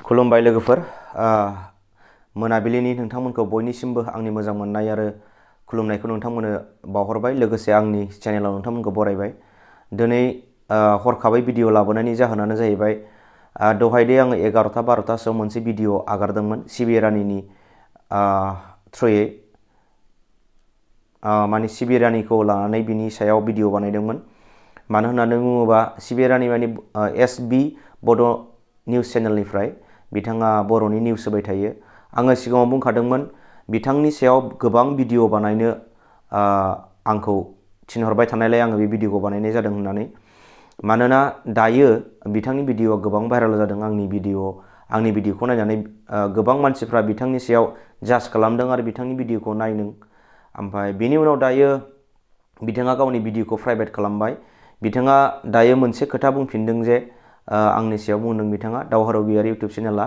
खुलुमबाय लोगोफोर मोनाबिलिनि नोंथांमोनखौ बयनिसिमबो आंनि मोजां मोननाय आरो खुलुमनायखौ नोंथांमोननो बावहरबाय लोगोसे आंनि चेनेलाव नोंथांमोनखौ बरायबाय। दिनै हरखाबै भिडिअ लाबोनायनि जाहोनानो जाहैबाय दहायदे आङो 11:00-12:00सोआव मोनसे भिडिअ आगारदोंमोन सिबि रानिनि थ्रुयै माने सिबि रानिखौ लानानै बिनि सायाव भिडिअ बानायदोंमोन। मानो होननानै बुङोबा सिबि रानि माने एसबि बड' निउस चेनेलनिफ्राय बिथाङा बर'नि निउस होबाय थायो। आङो सिगाङाव बुंखादोंमोन बिथांनि सायाव गोबां भिडिअ बानायनो आंखौ थिनहरबाय थानायलाय आङो बे भिडिअखौ बानायनाय जादों होननानै। मानोना दायो बिथांनि भिडिअआ गोबां भाइराल जादों। आंनि भिडिअखौ नायनानै गोबां मानसिफ्रा बिथांनि सायाव जाज खालामदों आरो बिथांनि भिडिअखौ नायदों। ओमफ्राय बेनि उनाव दायो बिथाङा गावनि भिडिअखौ प्राइभेट खालामबाय। बिथाङा दायो मोनसे खोथा बुंफिनदों जे आंनि सायाव बुंदों बिथाङा दावहारु बियार इउटुब चेनेला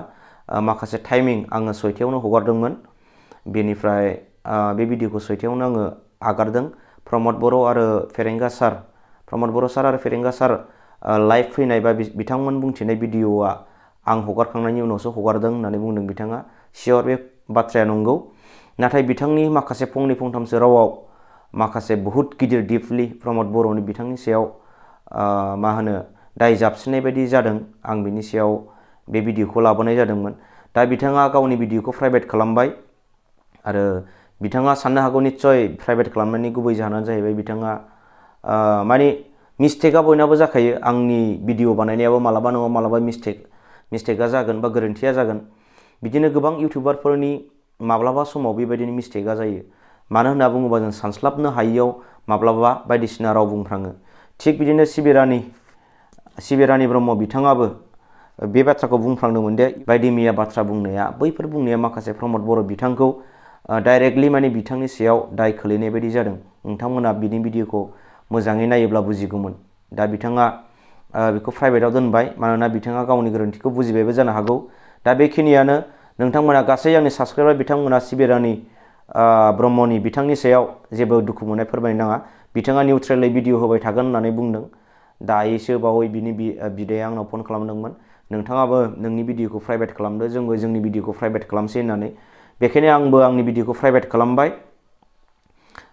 माखासे टाइमिं आङो 6टायावनो हगारदोंमोन। बेनिफ्राय बे भिडिअखौ 6टायावनो आङो आगारदों। प्रमद बर' आरो फेरेंगा सार आरो फेरेंगा सार लाइभ फैनाय बा बिथांमोन बुंथिनाय भिडिअआ आं हगारखांनायनि उनावसो हगारदों होननानै बुंदों बिथाङा। सियर बे बाथ्राया नंगौ। नाथाय बिथांनि माखासे फंनै फंथामसो रावाव माखासे बहुद गिदिर दिपलि प्रमद बर'नि बिथांनि सायाव मा होनो दाय जाबसिननाय बायदि जादों। आं बिनि सायाव बे भिडिअखौ लाबोनाय जादोंमोन। दा बिथाङा गावनि भिडिअखौ प्राइभेट खालामबाय आरो बिथाङा साननो हागौ निस्सय प्राइभेट खालामनायनि गुबै जाहोनानो जाहैबाय बिथाङा माने मिस्टेकआ बयनाबो जाखायो। आंनि भिडिअ बानायनायाबो मालाबा नङा मालाबा मिस्टेकआ जागोन बा गोरोन्थिया जागोन। बिदिनो गोबां इउटिउबारफोरनि माब्लाबा समाव बेबायदिनो मिस्टेकआ जायो। मानो होनना बुङोबा जों सानस्लाबनो हायियाव माब्लाबा बायदिसिना राव बुंफ्राङो। थिग बिदिनो सिबि रानि ब्रह्म बिथाङाबो बे बाथ्राखौ बुंफ्रांदोंमोन दे बायदि मैया बाथ्रा बुंनाया बैफोर बुंनाया माखासे प्रमद बर' बिथांखौ डाइरेक्टलि माने बिथांनि सायाव दाय खोलैनाय बायदि जादों। नोंथांमोना बिनि भिडिअखौ मोजाङै नायोब्ला बुजिगौमोन। दा बिथाङा बेखौ प्राइभेटाव दोनबाय मानोना बिथाङा गावनि गोरोन्थिखौ बुजिबायबो जानो हागौ। दा बेखिनियानो। नोंथांमोना गासै आंनि साबस्क्राइबार बिथांमोना सिबि रानि ब्रह्मनि बिथांनि सायाव जेबो दुखु मोननाय फोरमायनो नाङा। बिथाङा निउट्रेलै भिडिअ होबाय थागोन होननानै बुंदों। दायोसो बावै बिनि बिदाया आंनाव फन खालामदोंमोन नोंथाङाबो नोंनि भिडिअखौ प्राइभेट खालामदो जोंबो जोंनि भिडिअखौ प्राइभेट खालामसै होननानै। बेखायनो आंबो आंनि भिडिअखौ प्राइभेट खालामबाय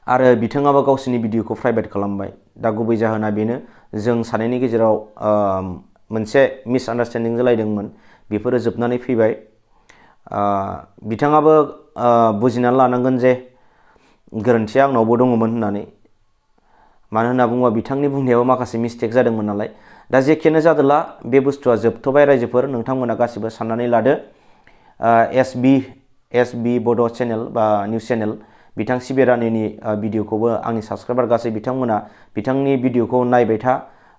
आरो बिथाङाबो गावसोरनि भिडिअखौ प्राइभेट खालामबाय। दा गुबै जाहोना बेनो जों सानैनि गेजेराव मोनसे मिसआन्डारस्टेन्डिं जालायदोंमोन। बेफोरो जोबनानै फैबाय। बिथाङाबो बुजिनानै लानांगोन जे गोरोन्थिया आंनावबो दङमोन होननानै। मानो होनना बुङोबा बिथांनि बुंनायाव माखासे मिस्टेक जादोंमोन नालाय। दा जेखियानो जादोला बे बुस्थुआ जोबथ'बाय रायजोफोर। नोंथांमोना गासिबो साननानै लादो एसबि बड' चेनेल बा निउस चेनेल बिथां सिबि रानिनि भिडिअखौबो आंनि साबस्क्राइबार गासै बिथांमोना बिथांनि भिडिअखौ नायबाय था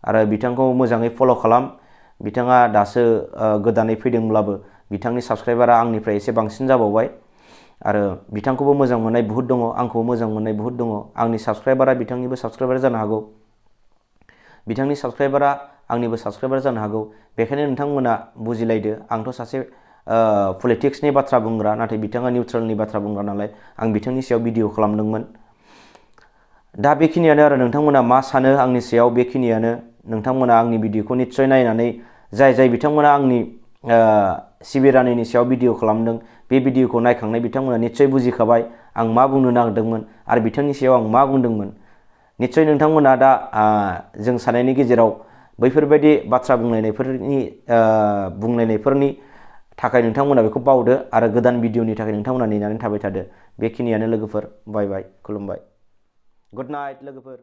आरो बिथांखौ मोजाङै फल' खालाम। बिथाङा दासो गोदानै फैदोंब्लाबो बिथांनि साबस्क्राइबारा आंनिफ्राय एसे बांसिन जाबावबाय आरो बिथांखौबो मोजां मोननाय बहुद दङ आंखौबो मोजां मोननाय बहुद दङ। आंनि साबस्क्राइबारा बिथांनिबो साबस्क्राइबार जानो हागौ। बिथांनि साबस्क्राइबारा आंनिबो साबस्क्राइबार जानो हागौ। बेखायनो नोंथांमोना बुजिलायदो। आंथ' सासे पलिटिक्सनि बाथ्रा बुंग्रा नाथाय बिथाङा निउट्रेलनि बाथ्रा बुंग्रा नालाय आं बिथांनि सायाव भिडिअ खालामदोंमोन। दा बेखिनियानो आरो नोंथांमोना मा सानो आंनि सायाव बेखिनियानो। नोंथांमोना आंनि भिडिअखौ निस्सय नायनानै जाय बिथांमोना आंनि सिबि रानिनि सायाव भिडिअ खालामदों बे भिडिअखौ नायखांनाय बिथांमोना निस्सय बुजिखाबाय आं मा बुंनो नागिरदोंमोन आरो बिथांनि सायाव आं मा बुंदोंमोन। निस्सय नोंथांमोना दा जों सानैनि गेजेराव बैफोरबायदि बाथ्रा बुंलायनायफोरनि थाखाय नोंथांमोना बेखौ बावदो आरो गोदान भिडिअनि थाखाय नोंथांमोना नेनानै थाबाय थादो। बेखिनियानो लोगोफोर। बाय बाय खुलुमबाय। गुड नाइट लोगोफोर।